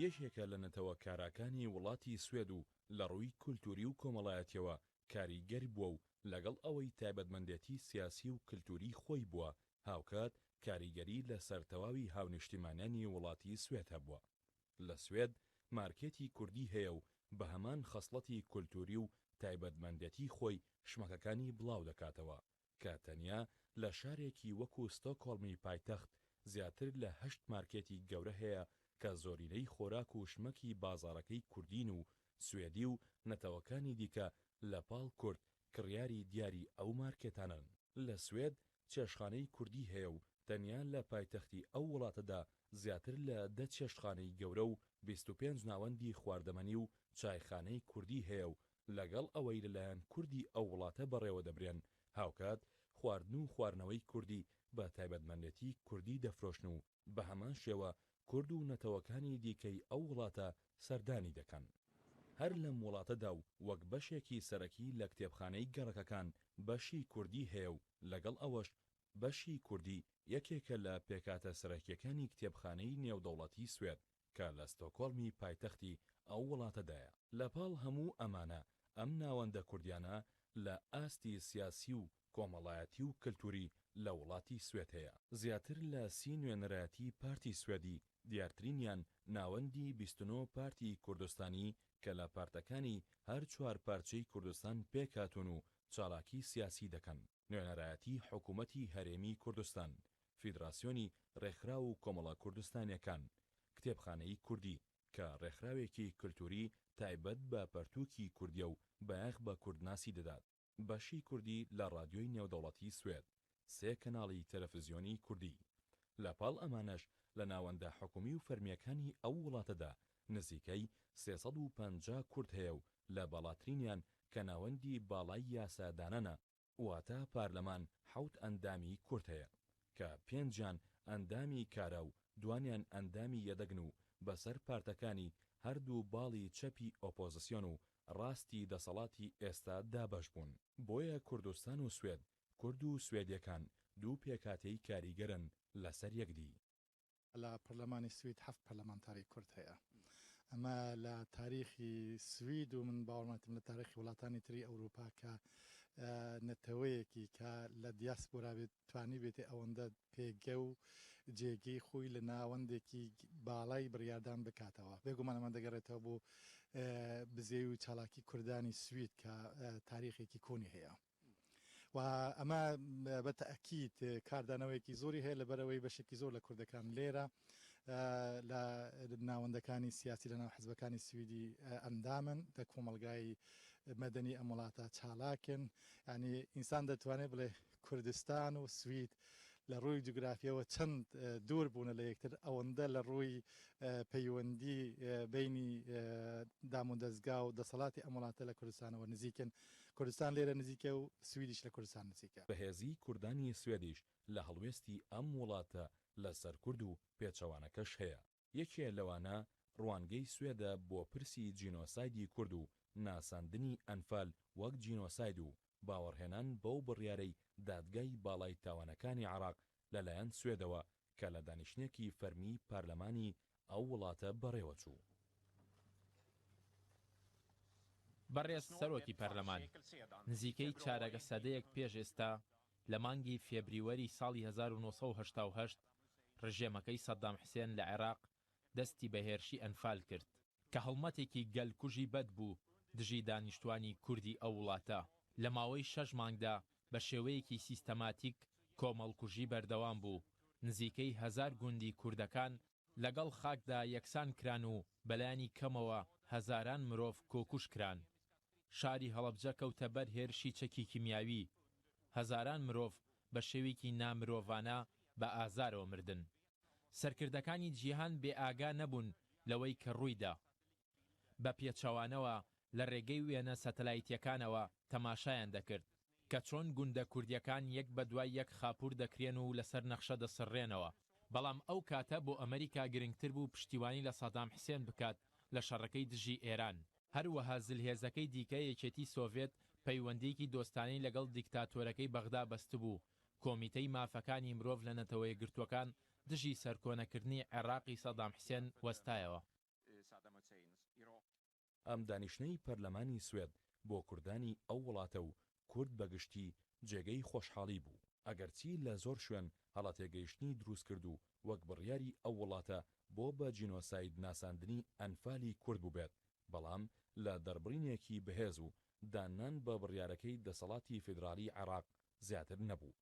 یەکێکە لە نەتەوە کاراکانی وڵاتی سوێد و لە ڕووی کولتووری و کۆمەڵایەتیەوە کاریگەر بووە و لەگەڵ ئەوەی تایبەتمەندێتی سیاسی و کلتوری خۆی بووە، هاوکات کاریگەری لەسەر تەواوی هاونیشتیمانیانی وڵاتی سوێد هەبووە. لە سوێد مارکێتی کوردی هەیە و بە هەمان خەسڵەتی کولتوری و تایبەتمەندێتی خۆی شمەکەکانی بڵاودەکاتەوە کە تەنیا لە شارێکی وەکو ستۆکهۆڵمی پایتەخت زیاتر لە هەشت مارکێتی گەورە هەیە کە زۆرینەی خۆراک و شمەکی بازاڕەکەی کوردین و سوێدی و نەتەوەکانی دیکە لە پاڵ کورد کڕیاری دیاری ئەو مارکێتانەن. لە سوێد چێشتخانەی کوردی هەیە و تەنیا لە پایتەختی ئەو وڵاتەدا زیاتر لە دە چێشتخانەی گەورە و 25 ناوەندی خواردەمەنی و چایخانەی کوردی هەیە و لەگەڵ ئەوەی لەلایەن کوردی ئەو وڵاتە بەڕێوەدەبرێن، هاوکات خواردن و خواردنەوەی کوردی بە تایبەتمەندێتی کوردی دەفرۆشن و بەهەمان شێوە کورد و نەتەوەکانی دیکەی ئەو وڵاتە سەردانی دەکەن. هەر لەم وڵاتەدا و وەک بەشێکی سەرەکی لە کتێبخانەی گەڕەکەکان بەشی کوردی هەیە و لەگەڵ ئەوەش بەشی کوردی یەکێکە لە پێکهاتە سەرەکییەکانی کتێبخانەی نێودەوڵەتی سوێد کە لە ستۆکۆڵمی پایتەختی ئەو وڵاتەدایە. لە پاڵ هەموو ئەمانە ئەم ناوەندە کوردیانە لە ئاستی سیاسی و کۆمەڵایەتی و کلتوری لە وڵاتی سوێد هەیە. زیاتر لە سی نوێنەرایەتی پارتی سوێدی، دیارترینیان ناوەندی 29 پارتی کوردستانی کە لە پارتەکانی هەر چوار پارچەی کوردستان پێکهاتوون و چالاکی سیاسی دەکەن، نوێنەرایەتی حکوومەتی هەرێمی کوردستان، فیدراسیۆنی ڕێکخراو و کۆمەڵە کوردستانیەکان، کتێبخانەی کوردی کە ڕێکخراوێکی کلتوری تایبەت بە پەرتووکی کوردیە و بایەخ بە کوردناسی دەدات. بەشی کوردی لە ڕادیۆی نێودەوڵەتی سوێد، سێ کەناڵی تەلەفزیۆنی کوردی. لە پاڵ ئەمانەش لە ناوەندە حکومی و فەرمییەکانی ئەو وڵاتەدا نزیکەی 350 کورد هەیە و لە باڵاترینیان کە ناوەندی باڵای یاسادانانە، واتە پارلەمان حەوت ئەندامی کورد هەیە کە پێنجیان ئەندامی کارا و دوانیان ئەندامی یەدەگن و بەسەر پارتەکانی هەردوو باڵی چەپی ئۆپۆزسیۆن و ڕاستی دەسەڵاتی ئێستا دابەش بوون. بۆیە کوردستان و سوێد، کورد و سوێدیەکان دوو پێکهاتەی کاریگەرن لەسەر یەکدی. لە پەرلەمانی سوید حەفت پەرلەمانتاری کورد هەیە. ئەمە لە تاریخی سوید و من باوەڕ ناکەم لە تاریخی وڵاتانی تری ئەوروپا کە نەتەوەیەکی کە لە دیاسپۆرا بێت توانیبێتی ئەوەندە پێگە و جێگەی خۆی لە ناوەندێکی باڵای بڕیاردان بکاتەوە. بێگومان ئەمە دەگەڕێتەوە بۆ بزێوی و چالاکی کوردانی سوید کە تاریخێکی کۆنی هەیە. و ئەمە بە تەئکید کاردانەوەیەکی زۆری هەیە لەبەرئەوەی بەشێکی زۆر لە کوردەکان لێرە لە ناوەندەکانی سیاسی لە ناو حزبەکانی سویدی ئەندامن لە کۆمەڵگای مەدەنی ئەم وڵاتە چالاکن یانی ئینسان دەتوانێت بڵێ کوردستان و سوید لە ڕووی جوگرافیەوە چەند دوور بوونە لە یەکتر ئەوەندە لە ڕووی پەیوەندی بینی دامودەزگا و دەسەڵاتی ئەم وڵاتە لە کوردستانەوە نزیکن کوردستان لێرە نزیکە و سویدیش لە کوردستان نزیکە. بەهێزیی کوردانی سوێدیش لە هەڵوێستی ئەم وڵاتە لە سەر کورد و پێچەوانەکەش هەیە. یەکێ لەوانە ڕوانگەی سوێدە بۆ پرسی جینۆسایدی کورد و ناساندنی ئەنفال وەک جینۆساید و باوەڕهێنان بەو بڕیارەی دادگای باڵای تاوانەکانی عێراق لەلایەن سوێدەوە کە لە دانیشتنێکی فەرمی پارلەمانی ئەو وڵاتە بەڕێوەچوو. بەڕێز سەرۆکی پەرلەمان، نزیکەی چارەگە سەدەیەک پێش ئێستا، لە مانگی فێبریوەری ساڵی 1988، ڕژێمەکەی سەدام حسێن لە عێراق دەستی بە هێرشی ئەنفال کرد، کە هەڵمەتێکی گەلکوژی بەد بوو دژی دانیشتوانی کوردی ئەو وڵاتە، لە ماوەی شەش مانگدا بە شێوەیەکی سیستەماتیک کۆمەڵکوژی بەردەوام بوو، نزیکەی هەزار گوندی کوردەکان لەگەڵ خاکدا یەکسان کران و بەلایەنی کەمەوە هەزاران مرۆڤ کۆکوژ کران. شاری هەڵەبجە کەوتە بەر هێرشی چەکی کیمیاوی، هەزاران مرۆڤ بە شێویکی نامرۆڤانە بە ئازارەوە مردن. سەرکردەکانی جیهان بێ ئاگا نەبوون لەوەی کە ڕوویدا. بە پێچەوانەوە لە رێگەی وێنە سەتەلایتیەکانەوە تەماشایان دەکرد کە چۆن گوندە کوردیەکان یەک بە دوای یەک خاپوور دەکرێن و لەسەر نەخشە دەسڕرێنەوە. بەڵام ئەو کاتە بۆ ئەمریکا گرنگتر بوو پشتیوانی لە سەدام حسێن بکات لە شەڕەکەی دژی ئێران. هەروەها زلهێزەکەی دیکە یەکێتی سۆڤێت پەیوەندیەکی دۆستانەی لەگەڵ دیکتاتۆرەکەی بەغدا بەستبوو، کۆمیتەی مافەکانی مرۆڤ لە نەتەوەیەکگرتووەکان دژی سەرکۆنەکردنی عێڕاقی سەدام حسێن وەستایەوە. ئەم دانیشتنەی پەرلەمانی سوێد بۆ کوردانی ئەو وڵاتە و کورد بە گشتی جێگەی خۆشحاڵی بوو، ئەگەرچی لە زۆر شوێن هەڵەتێگەیشتنی دروست کرد و وەک بڕیاری ئەو وڵاتە بۆ بە جینۆساید ناساندنی ئەنفالی کورد بووبێت، بەڵام لە دەربڕینێکی بەهێز و داننان بە بڕیارەکەی دەسەڵاتی فیدراڵی عێراق زیاتر نەبوو،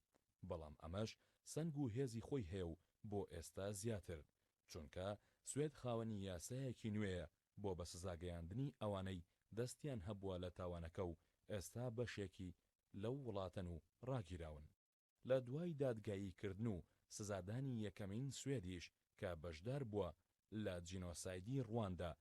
بەڵام ئەمەش سەنگ و هێزی خۆی هەیە و بۆ ئێستا زیاتر، چونکە سوێد خاوەنی یاسایەکی نوێیە بۆ بە سزاگەیاندنی ئەوانەی دەستیان هەبووە لە تاوانەکە و ئێستا بەشێکی لەو وڵاتەن و ڕاگیراون. لە دوای دادگایی کردن و سزادانی یەکەمین سوێدیش کە بەشدار بووە لە جینۆسایدی ڕواندا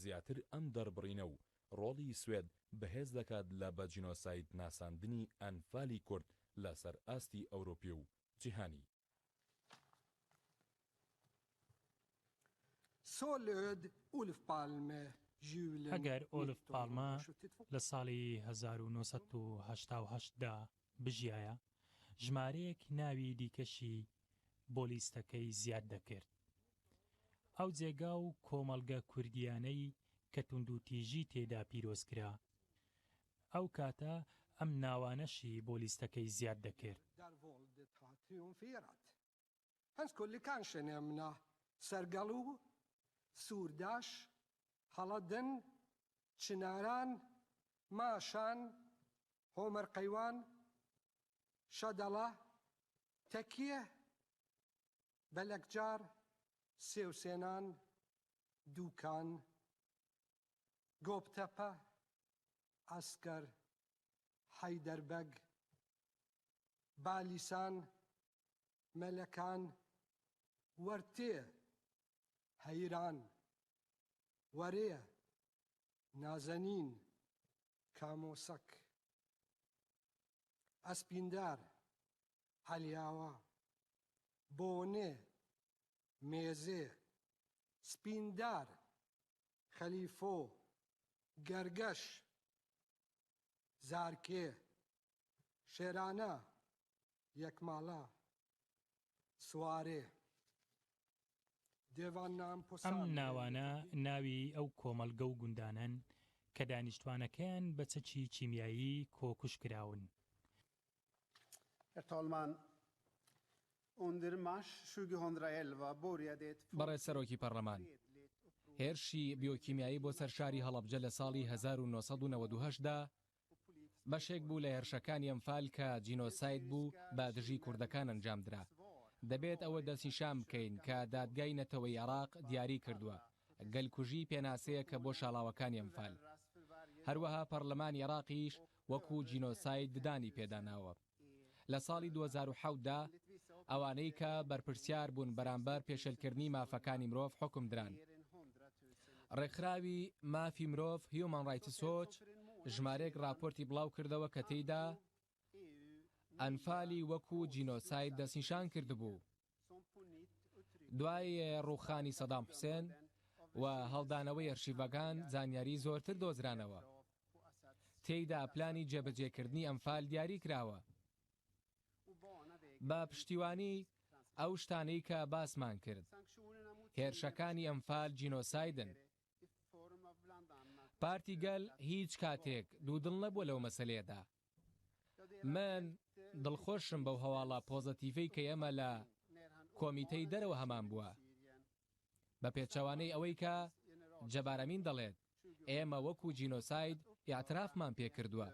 زیاتر ئەم دەربڕینە و ڕۆڵی سوێد بەهێز دەکات لە بە جینۆساید ناساندنی ئەنفالی کورد لە سەر ئاستی ئەوروپی و جیهانی. ئەگەر ئۆلف پاڵمە لە ساڵی 1988 دا بژیایە، ژمارەیەک ناوی دیکەشی بۆ لیستەکەی زیاد دەکرد. ئەو جێگا و کۆمەڵگە کوردییانەی کە توندوتیژی تێدا پیرۆز کرا، ئەو کاتە ئەم ناوانەشی بۆ لیستەکەی زیاد دەکرد. Han skulle kanske nämna Sergaloo، سورداش، هەڵەدن، چناران، ماشان، هۆمەرقەیوان، شەدەڵە، تەکیە، بەلەکجار، سێوسێنان، دووکان، گۆپتەپە، عەسکەر، حەیدەربەگ، بالیسان، مەلەکان، وەرتێ، هەیران، وەرێ، نازەنین، کامۆسەک، ئەسپیندار، عەلیاوا، بۆنێ، مێزێ، سپیندار، خەلیفۆ، گەرگەش، زارکێ، شێرانە، یەکماڵە، سوارێ. ئەم ناوانە ناوی ئەو کۆمەڵگە و گوندانەن کە دانیشتوانەکەیان بە چەکی کیمیایی کۆکوژ کراون. بەڕێز سەرۆکی پەڕلەمان، هێرشی بیۆکیمیایی بۆ سەر شاری هەڵەبجە لە ساڵی 1998 دا بەشێک بوو لە هێرشەکانی ئەنفال کە جینۆساید بوو بە دژی کوردەکان ئەنجامدرا. دەبێت ئەوە دەستنیشان بکەین کە دادگای نەتەوەیی عێراق دیاری کردووە گەلکوژی پێناسەیەکە بۆ شاڵاوەکانی ئەنفال. هەروەها پەڕلەمانی عێراقیش وەکو جینۆساید ددانی پێداناوە. لە ساڵی 2007 دا ئەوانەی کە بەرپرسیار بوون بەرامبەر پێشێلکردنی مافەکانی مرۆڤ حوکم دران. ڕێکخراوی مافی مرۆڤ هیومان ڕایتس وۆچ ژمارەیەک ڕاپۆرتی بڵاو کردەوە کە تێیدا ئەنفالی وەکو جینۆساید دەستنیشان کردبوو. دوای ڕووخانی سەدام حوسێن و هەڵدانەوەی ئەرشیڤەکان زانیاری زۆرتر دۆزرانەوە. تێیدا پلانی جێبەجێکردنی ئەنفال دیاری کراوە. بە پشتیوانی ئەو شتانەی کە باسمان کرد، هێرشەکانی ئەنفال جینۆسایدن. پارتی گەل هیچ کاتێک دوودڵ نەبووە لەو مەسەلەیەدا. من دڵخۆشم بەو هەواڵە پۆزەتیڤەی کە ئێمە لە کۆمیتەی دەرەوە هەمان بووە. بە پێچەوانەی ئەوەی کە جەبار ئەمین دەڵێت، ئێمە وەکو جینۆساید ئیعترافمان پێ کردووە.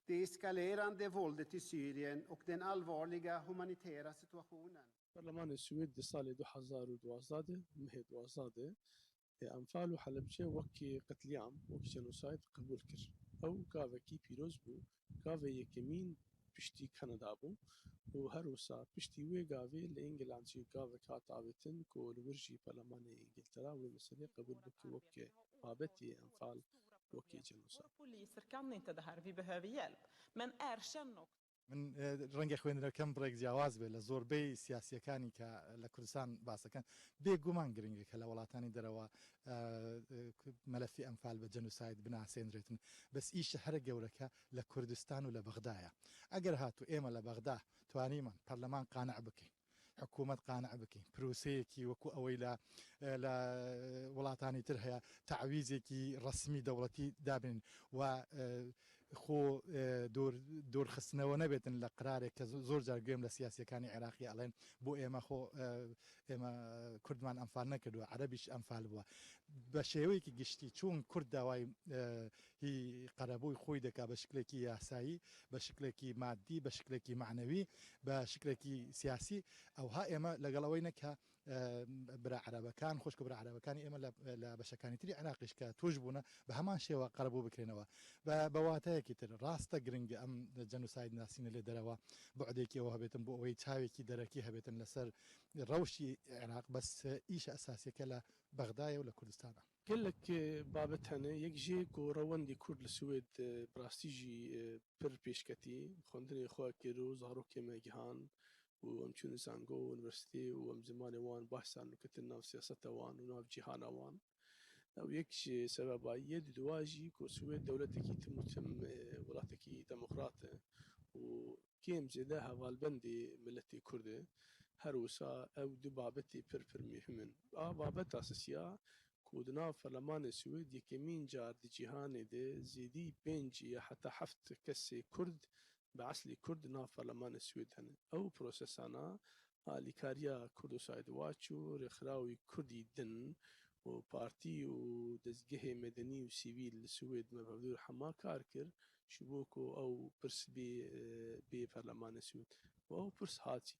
Det eskalerande våldet i Syrien och den allvarliga humanitära situationen. پەرلەمانی سوید di salê 2012 de, mehê 12 de, Enfal û Helebçe wekî qetlîam, wekî jenosayd qebûl kir. Ew gavekî pîroz bû, gavê yekemîn piştî Kanada bû û her wisa piştî wê gavê li Îngilland jî gavek hat avêtin ku li wir jî Perlemanê Îngiltera wê meselê qebûl bike wek babetê Enfal wekî jenosayd. من ڕەنگە خوێندنەکەم بڕێک جیاواز بێت لە زۆربەی سیاسییەکانی کە لە کوردستان باس دەکەن. بێ گومان گرنگە کە لە وڵاتانی دەرەوە مەلەفی ئەنفال بە جەنوساید بناسێنرێتن، بەس ئیشە هەرە گەورەکە لە کوردستان و لە بەغدایە. ئەگەر هاتوو ئێمە لە بەغدا توانیمان پەرلەمان قانع بکەین، حکوومەت قانع بکەین، پروسەیەکی وەکو ئەوەی لە لە وڵاتانی تر هەیە، تەعویزێکی ڕەسمی دەوڵەتی دابنین و خۆ دوور دوورخستنەوە نەبێتن لە قرارێک کە زۆر جار گوێم لە سیاسیەکانی عێراقی ئەڵێن بۆ ئێمە خۆ ئێمە کوردمان ئەنفال نەکردووە عەرەبیش ئەنفال بووە بە شێوەیەکی گشتی چون کورد داوای هی قەرەبووی خۆی دەکا بە شکلێکی یاسایی، بە شکلێکی مادی، بە شکلێکی مەعنەوی، بە شکلێکی سیاسی، ئەوها ئێمە لەگەڵ ئەوەی نە کە برا عەرەبەکان، خوشک و برا عەرەبەکانی ئێمە لە بەشەکانی تری عێراقیش کە تووش بوونە بە هەمان شێوە قەرەبوو بکرێنەوە. بە واتایەکی تر ڕاستە گرنگە ئەم جەنوساید ناسینە لێ دەرەوە بوعدێکی ئەوە هەبێتن بۆ ئەوەی چاوێکی دەرەکی هەبێتن لەسەر ڕەوشی عێراق، بەس ئیشە ئەساسیەکە لە بەغدایە و لە کوردستانە. گەلەک بابەت هەنە، یەک ژێ کو ڕەوەندی کورد لە سوێد براستی ژی پر پێشکەتی، خوەندنێ خوە کر و زارۆکێ مە گیهان و ئەم چوونە زانگۆ و ئونیڤەرسیتێ و ئەم زمانێ وان باش زان و کەتن ناو سیاسەتە وان و ناو جیهانا وان. ئەو یەک ژێ سەبەبا یە دودوا ژی کو سوێد دەولەتەکی تم و تم وڵاتەکی دموکراتە و کێم زێدە هەڤالبەندێ ملەتێ کوردە. هەر وسا ئەو دو بابەتێ پر پر مهمن. ئا بابەتا سسیا کو د ناو پەرلەمانێ سوێد یەکەمین جار د جیهانێ دە زێدی پێنج یا حەتا حەفت کەسێ کورد بە ئەسلی کورد د ناو پەرلەمانێ سوێد هەنە. ئەو پرۆسەسانە ئالیکاریا کوردوساید واچ و رێکخراوی کوردی دن و پارتی و دەزگەهێ مەدەنی و سیڤیل لە سوێد مە بەڤدور حەما کار کر ji bo ku ew pirs bê bê perlemanê Swêd û ew pirs hatî.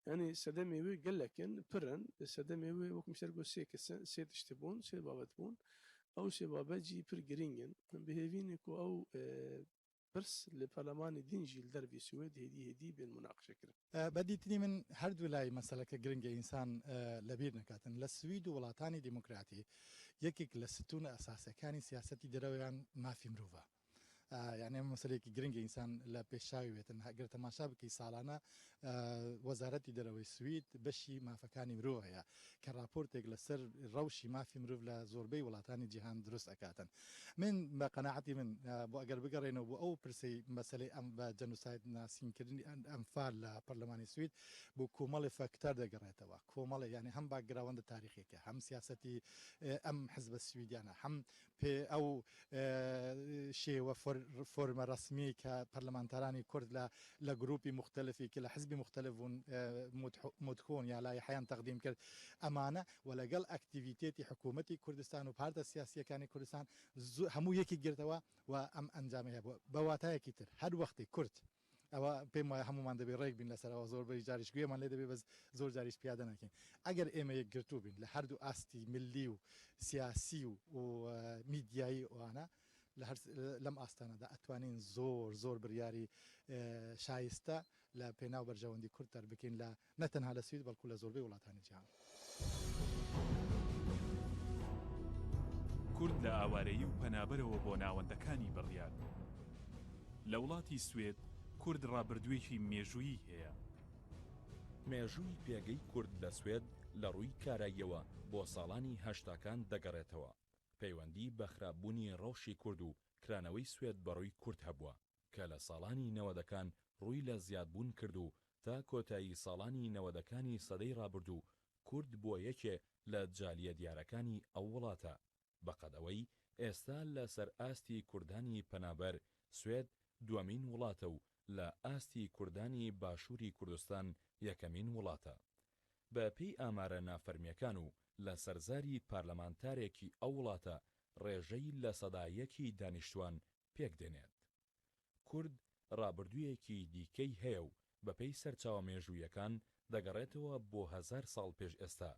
Yanî sedemê wê gelek in, pir in. Sedemê wê wek min ser got sê kes in, sê tişt bûn, sê babet bûn. Ew sê babet jî pir girîng in. Bi hêvî ne ku ew pirs li perlemanê din jî li dervî Swêd hêdî hêdî bên munaqeşekirin. بە دیتنی من هەردوو لای مەسەلەکە گرنگە ئینسان لەبیر نەکاتن. لە سوید و وڵاتانی دیموکراتی یەکێک لە ستونە ئەساسیەکانی سیاسەتی دەرەوەیان مافی مرۆڤە. یعنی ئەمە مەسەلەیەکی گرنگە ئینسان لە پێشچاوی بێتن. گەر تەماشا بکەی ساڵانە وەزارەتی دەرەوەی سوید بەشی مافەکانی مرۆڤ هەیە کە راپۆرتێک لەسەر ڕەوشی مافی مرۆڤ لە زۆربەی وڵاتانی جیهان دروست ئەکاتن. من بە قەناعەتی من بۆ ئەگەر بگەڕێنەوە بۆ ئەو پرسەی مەسەلەی ئەم بە جەنوساید ناسینکردنی ئەنفال لە پەرلەمانی سوید بۆ کۆمەڵێ فاکتەر دەگەڕێتەوە کۆمەڵێ یانی هەم باکگراوەندە تاریخیەکە هەم سیاسەتی ئەم حزبە سویدیانە هەم پێ ئەو شێوە فۆرمە ڕەسمیەی کە پەرلەمانتارانی کورد لە لە گروپی موختەلفی کە لە حزبی موختەلف بوون مدخون یا لایحەیان تەقدیم کرد ئەمانە و لەگەڵ ئەکتیڤیتێتی حکوومەتی کوردستان و پارتە سیاسییەکانی کوردستان هەموو یەکی گرتەوە و ئەم ئەنجامەی هەبوو. بە واتایەکی تر هەر وەختی کورد ئەوە پێم وایە هەموومان دەبێ ڕێک بین لەسەر ئەوە زۆربەی جاریش گوێمان لێ دەبێ بەس زۆر جاریش پیادە ناکەین ئەگەر ئێمە یەکگرتوو بین لە هەردوو ئاستی ملی و سیاسی و میدیایی ئەوانە لە هەر لەم ئاستانەدا ئەتوانین زۆر زۆر بریاری شایستە لە پێناو بەرژەوەندی کورد دەربکەین لە نە تەنها لە سوید بەڵکو لە زۆربەی وڵاتانی جیهان. کورد لە ئاوارەیی و پەنابەرەوە بۆ ناوەندەکانی بڕیار. لە وڵاتی سوێد کورد ڕابردووێکی مێژوویی هەیە. مێژووی پێگەی کورد لە سوێد لە ڕووی کاراییەوە بۆ ساڵانی هەشتاکان دەگەڕێتەوە. پەیوەندی بە خراپبوونی ڕەوشی کورد و کرانەوەی سوێد بە ڕووی کورد هەبووە کە لە ساڵانی نەوەدەکان ڕووی لە زیادبوون کرد و تا کۆتایی ساڵانی نەوەدەکانی سەدەی ڕابردوو کورد بووە یەکێ لە جالیە دیارەکانی ئەو وڵاتە بەقەد ئەوەی ئێستا لە سەر ئاستی کوردانی پەنابەر سوێد دووەمین وڵاتە و لە ئاستی کوردانی باشووری کوردستان یەکەمین وڵاتە بە پێی ئامارە نافەرمیەکان و لە سەر زاری پارلەمانتارێکی ئەو وڵاتە ڕێژەی 1% ی دانیشتوان پێک دێنێت. کورد ڕابردوویەکی دیکەی هەیە و بەپێی سەرچاوە مێژوویەکان دەگەڕێتەوە بۆ هەزار ساڵ پێش ئێستا،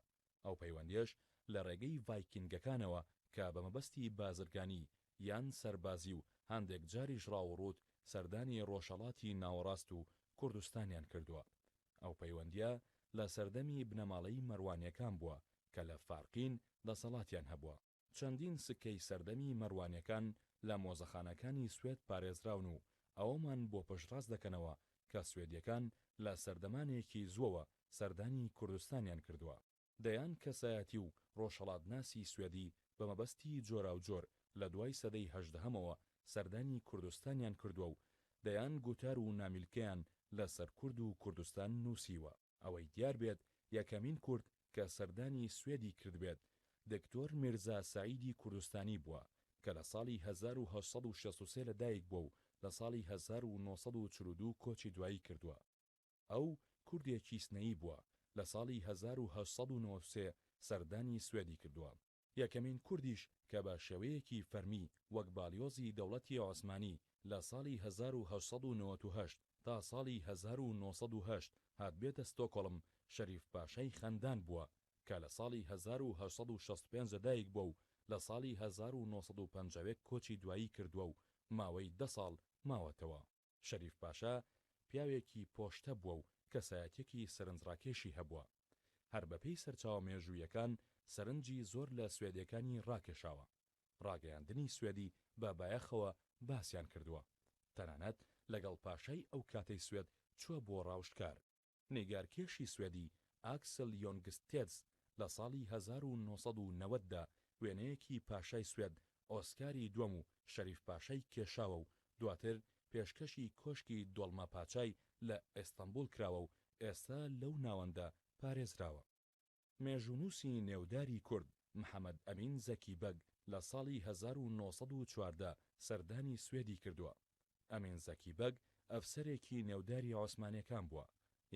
ئەو پەیوەندیەش لە ڕێگەی ڤایکینگەکانەوە کە بە مەبەستی بازرگانی یان سەربازی و هەندێک جاریش ڕاووڕووت سەردانی ڕۆژهەڵاتی ناوەڕاست و کوردستانیان کردووە. ئەو پەیوەندیە لە سەردەمی بنەماڵەی مەروانیەکان بووە کە لە فارقین دەسەڵاتیان هەبووە. چەندین سکەی سەردەمی مەروانیەکان لە مۆزەخانەکانی سوێد پارێزراون و ئەوەمان بۆ پشتڕاست دەکەنەوە کە سوێدیەکان لە سەردەمانێکی زووەوە سەردانی کوردستانیان کردووە. دەیان کەسایەتی و ڕۆژهەڵاتناسی سوێدی بە مەبەستی جۆراوجۆر لە دوای سەدەی هەژدەهەمەوە سەردانی کوردستانیان کردووە و دەیان گوتار و نامیلکەیان لە سەر کورد و کوردستان نووسیوە. ئەوەی دیار بێت یەکەمین کورد کە سەردانی سوێدی کردبێت دکتۆر میرزا سەعیدی کوردستانی بووە کە لە ساڵی 1863 لە دایک بووە و لە ساڵی 1942 کۆچی دوایی کردووە. ئەو کوردێکی سنەیی بووە، لە ساڵی 1893 سەردانی سوێدی کردووە. یەکەمین کوردیش کە بە شێوەیەکی فەرمی وەک باڵیۆزی دەوڵەتی عوسمانی لە ساڵی 1898 تا ساڵی 1908 هاتبێتە ستۆکۆڵم شەریف پاشای خەندان بووە کە لە ساڵی 1865 لەدایک بووە و لە ساڵی 1951 کۆچی دوایی کردووە و ماوەی دە ساڵ ماوەتەوە. شەریف پاشا پیاوێکی پۆشتە بووە و کەسایەتیەکی سەرنجڕاکێشی هەبووە. هەر بەپێی سەرچاوە مێژوویەکان سەرنجی زۆر لە سوێدیەکانی ڕاکێشاوە. ڕاگەیاندنی سوێدی بە بایەخەوە باسیان کردووە. تەنانەت لەگەڵ پاشای ئەو کاتەی سوێد چووە بۆ ڕاوشتکار. نیگارکێشی سوێدی ئاکسل یۆنگستێدز لە ساڵی 1990 دا وێنەیەکی پاشای سوێد ئۆسکاری دووەم و شەریف پاشای کێشاوە و دواتر پێشکەشی کۆشکی دۆڵماپاچای لە ئێستەنبوڵ کراوە و ئێستا لەو ناوەندە پارێزراوە. مێژوونووسی نێوداری کورد محەمەد ئەمین زەکی بەگ لە ساڵی 1914 سەردانی سوێدی کردووە. ئەمین زەکی بەگ ئەفسەرێکی نێوداری عوسمانیەکان بووە.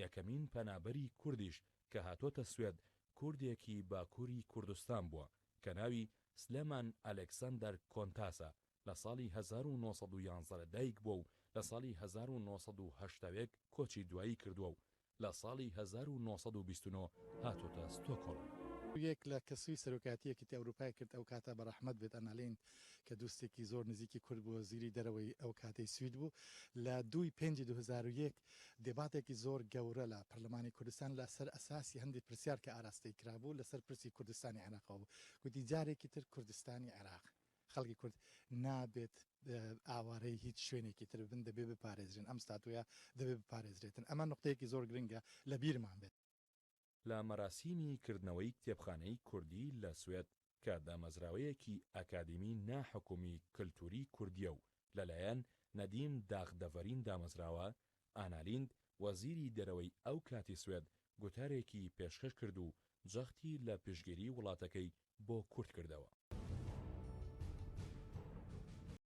یەکەمین پەنابەری کوردیش کە هاتۆتە سوێد کوردێکی باکووری کوردستان بووە کە ناوی سلێمان ئەلێکسەندەر کۆنتاسە لە ساڵی 1911 لە دایک بووە و لە ساڵی 1981 کۆچی دوایی کردووە و لە ساڵی 1929 هاتۆتە ستۆکهۆڵم. یەک لە کەسوی سەرۆکایەتی یەکێتی ئەوروپای کرد ئەو کاتە بە ڕەحمەت بێت ئەنا لیند کە دوستێکی زۆر نزیکی کورد بوو وەزیری دەرەوەی ئەو کاتەی سوید بوو لە دووی پێنجی 2001 دێباتێکی زۆر گەورە لە پەرلەمانی کوردستان لە سەر ئەساسی هەندی پرسیار کە ئاراستەی کرابوو لە سەر پرسی کوردستانی عێراقەوە بوو گوتی جارێکی تر کوردستانی عێراق خەڵکی کورد نابێت ئاوارەی هیچ شوێنێکی تر بن دەبێ بپارێزرێن ئەم ستاتویە دەبێ بپارێزرێتن ئەمە نوقتەیەکی زۆر گرنگە لە بیرمان بێت. لە مەراسیمی کردنەوەی کتێبخانەی کوردی لە سوێد کە دامەزراوەیەکی ئەکادیمی نا حکومی کلتوری کوردیە و لەلایەن نەدیم داغدەڤەرین دامەزراوە، ئانا لیند وەزیری دەرەوەی ئەو کاتی سوێد گوتارێکی پێشکەش کرد و جەختی لە پشتگیری وڵاتەکەی بۆ کورد کردەوە.